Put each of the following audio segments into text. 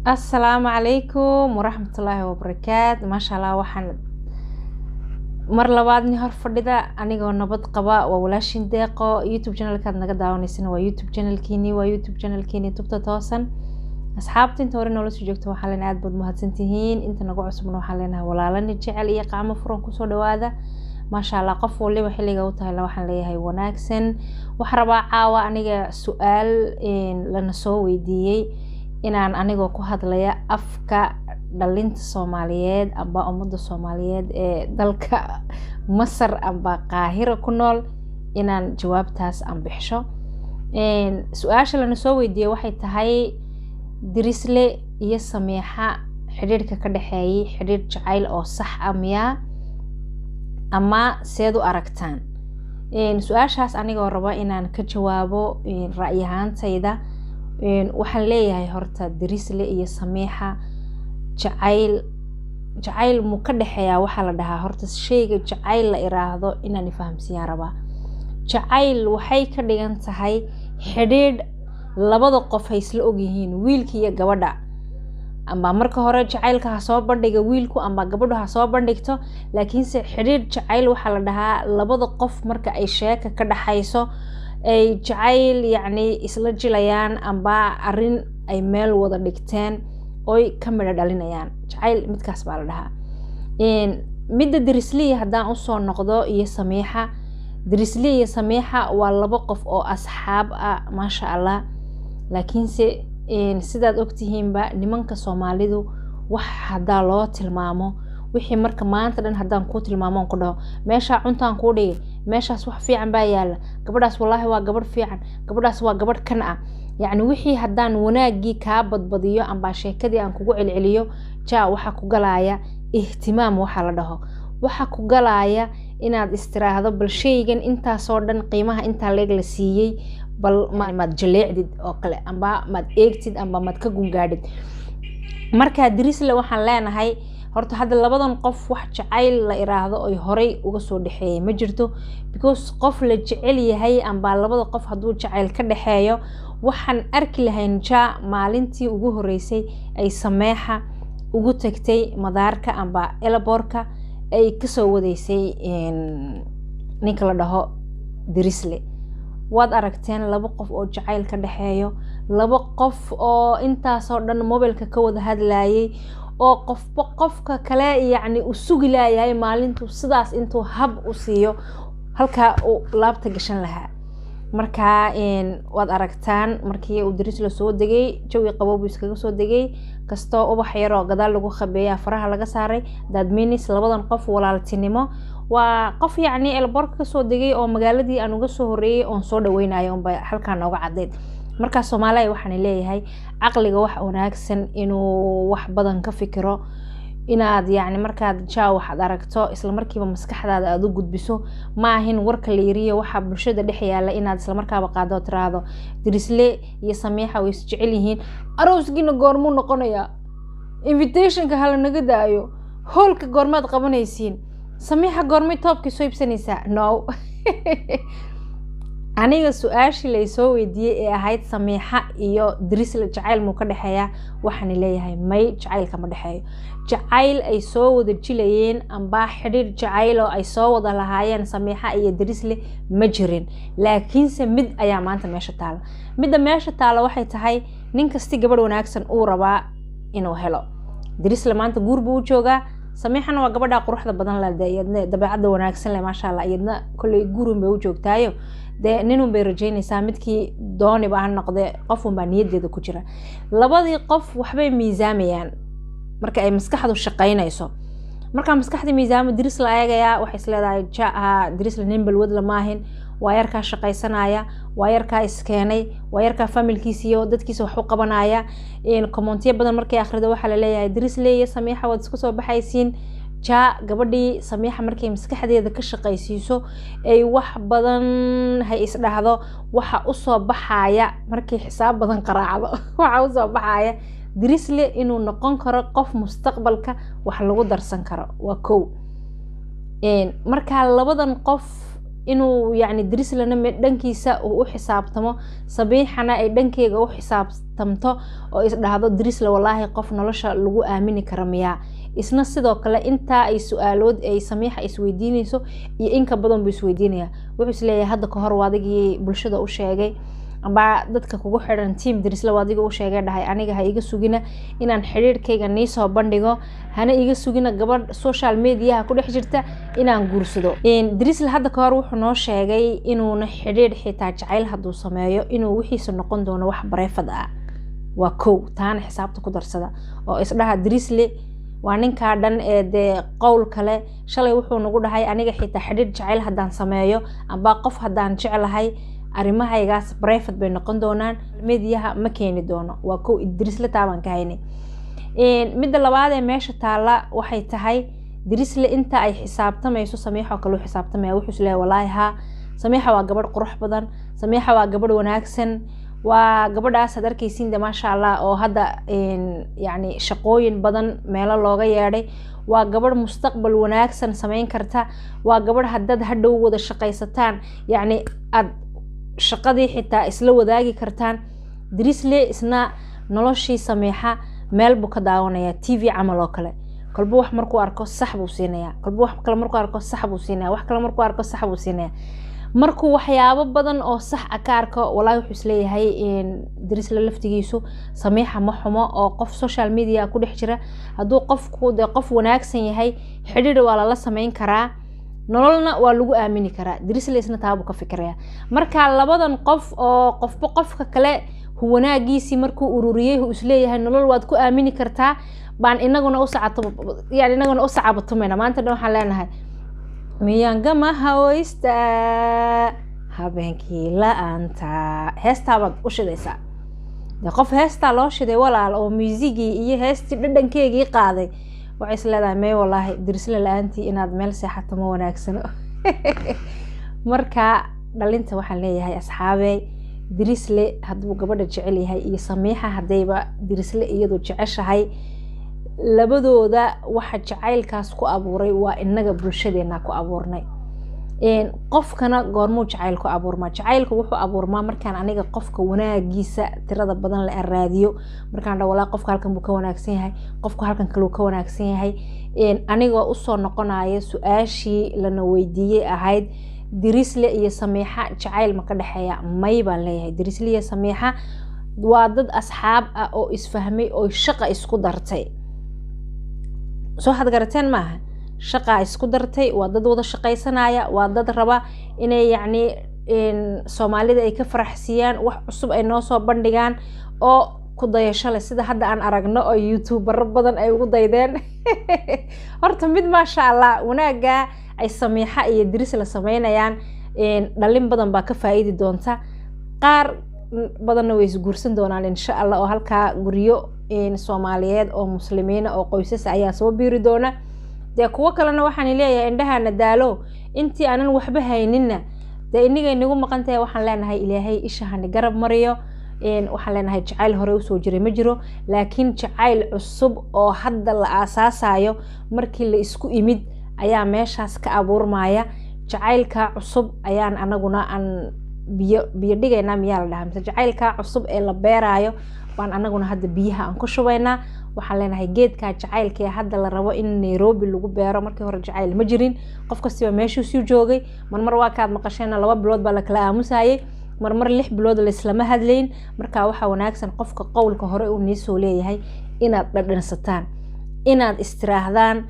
Asalaamu calaykum waraxmatullaahi wabarakaat. Maasha Allah, waxaan mar labaadni hor fadhida anigoo nabad qaba, waa walaashin Deeqo. YouTube channelkaad naga daawanaysana waa YouTube channelkiini, waa YouTube channelkiini Tubta Toosan. Asxaabta inta hore noola soo joogta waxaan leenahay aad baad mahadsantihiin. Inta nagu cusubna waxaan leenahay walaalani jecel iyo qacmo furan kusoo dhawaada. Maasha Allah, qof waliba xilliga u tahay waxaan leeyahay wanaagsan. Waxaan rabaa caawa aniga su-aal lana soo weydiiyey inaan anigoo ku hadlaya afka dhalinta Soomaaliyeed amba ummadda Soomaaliyeed ee dalka Masar amba Qaahira ku nool inaan jawaabtaas aan bixisho. Su-aasha lana soo weydiiyey waxay tahay: Dirisle iyo Samiixa xidhiidhka ka dhexeeyay xidhiidh jacayl oo sax ah miyaa ama seed u aragtaan? Su-aashaas anigoo raba inaan ka jawaabo ra'yi ahaantayda, waxaan leeyahay horta Dirisle iyo Samiixa jacayl mu ka dhexeeyaa? Waxaa la dhahaa horta sheyga jacayl la iraahdo inaan ifahamsiiyaan rabaa. Jacayl waxay ka dhigan tahay xidhiidh labada qof ay isla ogyihiin, wiilka iyo gabadha. Amba marka hore jacaylka ha soo bandhiga wiilku amba gabadhu ha soo bandhigto, laakiinse xidhiidh jacayl waxaa la dhahaa labada qof marka ay sheeka ka dhexayso, ay jacayl yacni isla jilayaan amba arrin ay meel wada dhigteen oy ka midho dhalinayaan. Jacayl midkaas baa la dhahaa. Midda Dirisliya haddaan usoo noqdo iyo Samiixa, Dirisliya iyo Samiixa waa laba qof oo asxaab ah, maasha Allah. Laakiinse sidaad ogtihiinba, nimanka Soomaalidu wax haddaa loo tilmaamo, wixii marka maanta dhan haddaan kuu tilmaamo on ku dhaho meeshaa cuntaan kuu dhigay, meeshaas wax fiican baa yaala, gabadhaas wallaahi waa gabadh fiican, gabadhaas waa gabadh kan ah, yacni wixii haddaan wanaaggii kaa badbadiyo ambaa sheekadii aan kugu celceliyo, jaa waxaa ku galaaya ihtimaam. Waxaa la dhaho waxaa ku galaaya inaad istiraahdo bal sheygan intaasoo dhan qiimaha intaa leeg la siiyey bal maad jaleecdid oo kale, amba maad eegtid, amba maad ka gungaadhid. Marka Dirisle waxaan leenahay horta hadda labadan qof wax jacayl la iraahdo oy horey uga soo dhexeeyay ma jirto, because qof la jecel yahay amba labada qof hadduu jacayl ka dhexeeyo, waxaan arki lahayn ja maalintii ugu horeysay ay Sameexa ugu tagtay madaarka amba airportka ay kasoo wadeysay ninka la dhaho Dirisle. Waad aragteen laba qof oo jacayl ka dhexeeyo, laba qof oo intaasoo dhan mobilka ka wada hadlayay, oo qofba qofka kale yacni uu sugi laayahay maalintuu sidaas intuu hab u siiyo halkaa uu laabta gashan lahaa. Marka waad aragtaan markii uu Dirisle soo degay, jawi qabow buu iskaga soo degay, kastoo ubax yaroo gadaal lagu khabeeya faraha laga saaray. Dadminis labadan qof walaaltinimo waa qof yacni airportka kasoo degay oo magaaladii aan uga soo horeeyay oon soo dhaweynayo unba halkaa nooga caddeyd. Markaa Soomaaliya waxaan leeyahay caqliga wax wanaagsan inuu wax badan ka fikiro, inaad yacni markaad jaa waxaad aragto isla markiiba maskaxdaada aada u gudbiso ma ahin. Warka la yiriyo waxaa bulshada dhex yaala inaad isla markaaba qaado tiraahdo Dirisle iyo Samiixa way is jecel yihiin, arooskiina goormuu noqonayaa, invitationka hala naga daayo, hoolka goormaad qabanaysiin, Samiixa goormay toobkii soo iibsanaysaa. No, aniga su-aashii laysoo weydiiyey ee ahayd Samiixa iyo Dirisle jacayl muu ka dhexeeyaa, waxaan leeyahay may, jacaylka ma dhexeeyo. Jacayl ay soo wada jilayeen amba xidhiir jacayl oo ay soo wada lahaayeen Samiixa iyo Dirisle ma jirin. Laakiinse mid ayaa maanta meesha taala. Midda meesha taala waxay tahay nin kasti gabadh wanaagsan uu rabaa inuu helo. Dirisle maanta guur buu u joogaa, Samiixana waa gabadha quruxda badan leh dee, iyadna dabeecadda wanaagsan leh, maasha Allah. Iyadna kolley guurun bay u joogtaayo dee, ninun bay rajeynaysaa, midkii dooniba ha noqde, qofun baa niyadeeda ku jira. Labadii qof waxbay miisaamayaan marka ay maskaxdu shaqaynayso. Markaa maskaxda miisaamo, Diris la eegayaa, waxay is leedahay ja ha Dirisle nin balwad lamaahin, waa yarkaa shaqaysanaya, waa yarkaa iskeenay, waa yarkaa familkiisa iyo dadkiisa wax u qabanaya. Commentiyo badan markay akhrido waxaa laleeyahay Dirisle iyo Samiixa waad isku soo baxaysiin. Ja gabadhii Samiixa markay maskaxdeeda ka shaqaysiiso, ay wax badan hay isdhahdo, waxa usoo baxaya markay xisaab badan qaraacdo, waxa usoo baxaya Dirisle inuu noqon karo qof mustaqbalka wax lagu darsan karo. Waa kow. Markaa labadan qof Inuu yacni Dirislana dhankiisa uu u xisaabtamo, Sabiixana ay dhankeega u xisaabtamto oo isdhahdo, "Dirisle walaahi qof nolosha lagu aamini kara miyaa?" Isna sidoo kale intaa ay su-aalood ay Samiixa isweydiinayso iyo inka badan buu isweydiinaya. Wuxuu isleeyahay, hadda kahor waadigii bulshada u sheegay amba dadka kugu xiran team Dirisle, waadiga u sheegay, dhahay, "Aniga ha iga sugina inaan xidhiirhkayga niisoo bandhigo, hana iga sugina gabadh social mediaha ku dhex jirta inaan guursado." Dirisle hadda kahor wuxuu noo sheegay inuuna xidhiidh xitaa jacayl hadduu sameeyo inuu wixiisa noqon doono wax private ah. Waa kow, taana xisaabta ku darsada oo isdhaha, Dirisle waa ninkaa dhan ee dee qowl kale. Shalay wuxuu nagu dhahay, "Aniga xitaa xidhiidh jacayl haddaan sameeyo amba qof haddaan jeclahay, arrimahaygaas private bay noqon doonaan, mediaha ma keeni doono." Waa kow, Dirisle taabaan ka haynay. Midda labaad ee meesha taalla waxay tahay, Dirisle inta ay xisaabtamayso, Samiixoo kale u xisaabtamaya. Wuxuu isleeyahay, walaahi haa, Samiixa waa gabadh qurux badan, Samiixa waa gabadh wanaagsan, waa gabadhaas aad arkeysiin de, maasha Allah, oo hadda yacni shaqooyin badan meelo looga yeedhay. Waa gabadh mustaqbal wanaagsan sameyn karta. Waa gabadh haddaad hadhow wada shaqaysataan, yacni aada shaqadii xitaa isla wadaagi kartaan. Dirisle isna noloshii Sameexa meel buu ka daawanayaa, TV camal oo kale. Kolba wax markuu arko sax buu siinayaa, kolba wax kale markuu arko sax buu siinaya, wax kale markuu arko sax buu siinaya. Markuu waxyaabo badan oo sax a ka arko, walaahi wuxuu isleeyahay Dirisle laftigiisu, Samiixa ma xumo oo qof social media ku dhex jira hadduu qofku dee qof wanaagsan yahay, xidhiidh waa lala sameyn karaa, nololna waa lagu aamini karaa. Dirisle isna taabuu ka fikiraya. Marka labadan qof oo qofba qofka kale wanaagiisii markuu ururiyey uu isleeyahay nolol waad ku aamini kartaa, baan inaguna u sacato, yani inaguna u sacabatumayna. Maanta dhan waxaan leenahay, "Miyaan hawaysta habeenkii la-aanta?" Heestaabaad u shidaysaa de. Qof heestaa loo shiday, walaal, oo muusigii iyo heestii dhadhankeegii qaaday, waxay is leedahay, "May, walaahi Dirisle la-aantii inaad meel seexato ma wanaagsano." Marka dhalinta waxaan leeyahay, asxaabey, Dirisle hadduu gabadha jecel yahay iyo Samiixa haddayba Dirisle iyadu jeceshahay, labadooda waxa jacaylkaas ku abuuray waa inaga bulshadeena ku abuurnay. Qofkana goormuu jacayl ku abuurmaa? Jacaylku wuxuu abuurmaa markaan aniga qofka wanaagiisa tirada badan la aan raadiyo, markaan dha, "Walaa qofka halkan buu ka wanaagsan yahay, qofku halkan kaleu ka wanaagsan yahay." Anigoo usoo noqonaya su-aashii lana weydiiyey ahayd, "Dirisle iyo Samiixa jacayl ma ka dhexeeya?" May baan leeyahay. Dirisle iyo Samiixa waa dad asxaab ah oo isfahmay oo shaqa isku dartay. Soo waxaad garateen maaha? Shaqaa isku dartay, waa dad wada shaqaysanaya, waa dad raba inay yacni Soomaalida ay ka faraxsiiyaan, wax cusub ay noo soo bandhigaan oo ku dayasho leh, sida hadda aan aragno oo YouTubero badan ay ugu daydeen. Horta mid, maasha Allah, wanaagga ay Samiixa iyo Diris la sameynayaan dhalin badan baa ka faa-iidi doonta. Qaar badanna way isguursan doonaan, insha Allah, oo halkaa guryo Soomaaliyeed oo Muslimiina oo qoysas ayaa soo biiri doona. Dee kuwo kalena waxaan leeyahay, indhahana daalo intii aanan waxba hayninna dee inigay nagu maqan tahay. Waxaan leenahay, Ilaahay isha hani garab mariyo. Waxaan leenahay, jacayl hore usoo jiray ma jiro, laakiin jacayl cusub oo hadda la aasaasayo markii la isku imid ayaa meeshaas ka abuurmaya. Jacaylka cusub ayaan anaguna aan biyo biyo dhigaynaa, miyaa la dhahaa? Mise jacaylka cusub ee la beeraayo baan anaguna hadda biyaha aan ku shubaynaa. Waxaan leenahay, geedka jacaylka ee hadda la rabo in Nairobi lagu beero, markii hore jacayl ma jirin, qof kastiba meeshuusii joogay. Marmar waa kaad maqasheena, 2 bilood baa lakala aamusayay, marmar 6 bilood laislama hadlayn. Marka waxaa wanaagsan qofka qowlka hore uu niisoo leeyahay inaad dhadhansataan, inaad istiraahdaan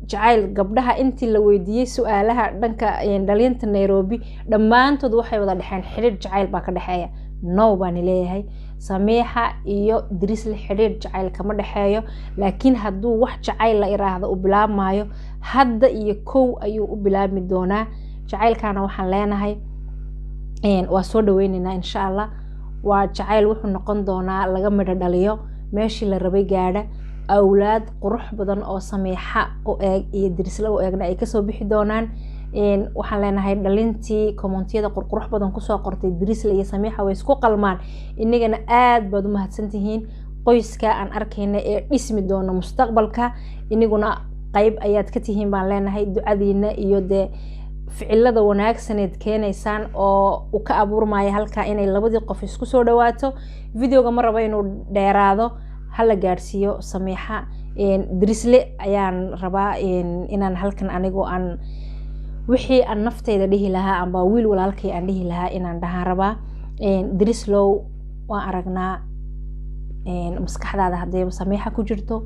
jacayl. Gabdhaha intii la weydiiyey su-aalaha dhanka dhalinta Nairobi, dhammaantood waxay wada dhexeen xidhiidh jacayl baa ka dhexeeya. No baani leeyahay, Samiixa iyo Dirisle xidhiidh jacayl kama dhexeeyo, laakiin hadduu wax jacayl la iraahdo u bilaabmaayo, hadda iyo kow ayuu u bilaabmi doonaa. Jacaylkana waxaan leenahay waa soo dhaweyneynaa, insha Allah. Waa jacayl wuxuu noqon doonaa laga midho dhaliyo, meeshii la rabay gaadha, awlaad qurux badan oo Samiixa u eeg iyo Dirisle u eegna ay kasoo bixi doonaan. Waxaan leenahay, dhalintii commentiyada qurqurux badan kusoo qortay "Dirisle iyo Samiixa way isku qalmaan", inagana aada baad u mahadsantihiin. Qoyska aan arkayna ee dhismi doono mustaqbalka, iniguna qeyb ayaad ka tihiin baan leenahay. Ducadiina iyo dee Ficilada wanaagsaneed keenaysaan oo uu ka abuurmaya halkaa inay labadii qof isku soo dhawaato. Videoga ma rabo inuu dheeraado, hala gaadhsiiyo Samiixa. Dirisle ayaan rabaa inaan halkan anigu aan wixii aan nafteyda dhihi lahaa amba wiil walaalkay aan dhihi lahaa inaan dhahaan rabaa. Dirislow, waan aragnaa maskaxdaada haddayba Samiixa ku jirto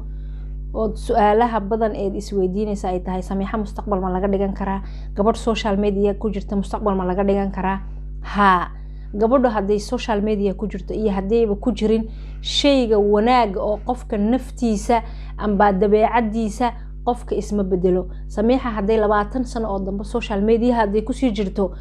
ood su-aalaha badan eed isweydiinaysa ay tahay: Samiixa mustaqbal ma laga dhigan karaa? Gabadh social media ku jirta mustaqbal ma laga dhigan karaa? Haa, gabadhu hadday social media ku jirto iyo haddayba ku jirin, shayga wanaaga oo qofka naftiisa amba dabeecadiisa qofka isma bedelo. Samiixa hadday 20 sano oo dambe social media hadday kusii jirto,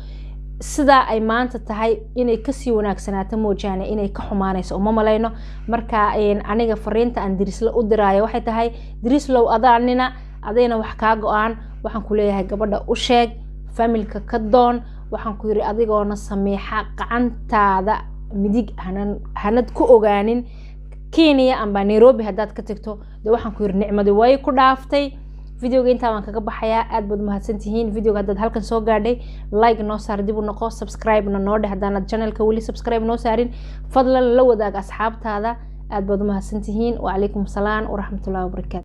sidaa ay maanta tahay inay kasii wanaagsanaato moojaane, inay ka xumaanayso uma malayno. Marka aniga fariinta aan Dirisle u diraayo waxay tahay: Dirislow, adaanina adayna wax kaa go-aan. Waxaan ku leeyahay, gabadha u sheeg, familka ka doon. Waxaan ku yiri, adigoona Samiixa gacantaada midig hanan hanad ku ogaanin Kenya amba Nairobi haddaad ka tagto, dee waxaan ku yiri, nicmadi way ku dhaaftay. Videoga intaa waan kaga baxayaa. Aad baad mahadsantihiin. Videoga haddaad halkan soo gaadhay, like noo saar, dib u noqo, subscribe-na noo dheh haddaanad channelka weli subscribe noo saarin. Fadlan la wadaag asxaabtaada. Aad baad umahadsantihiin. Wacalaykum asalaam waraxmatullahi wabarakaatu.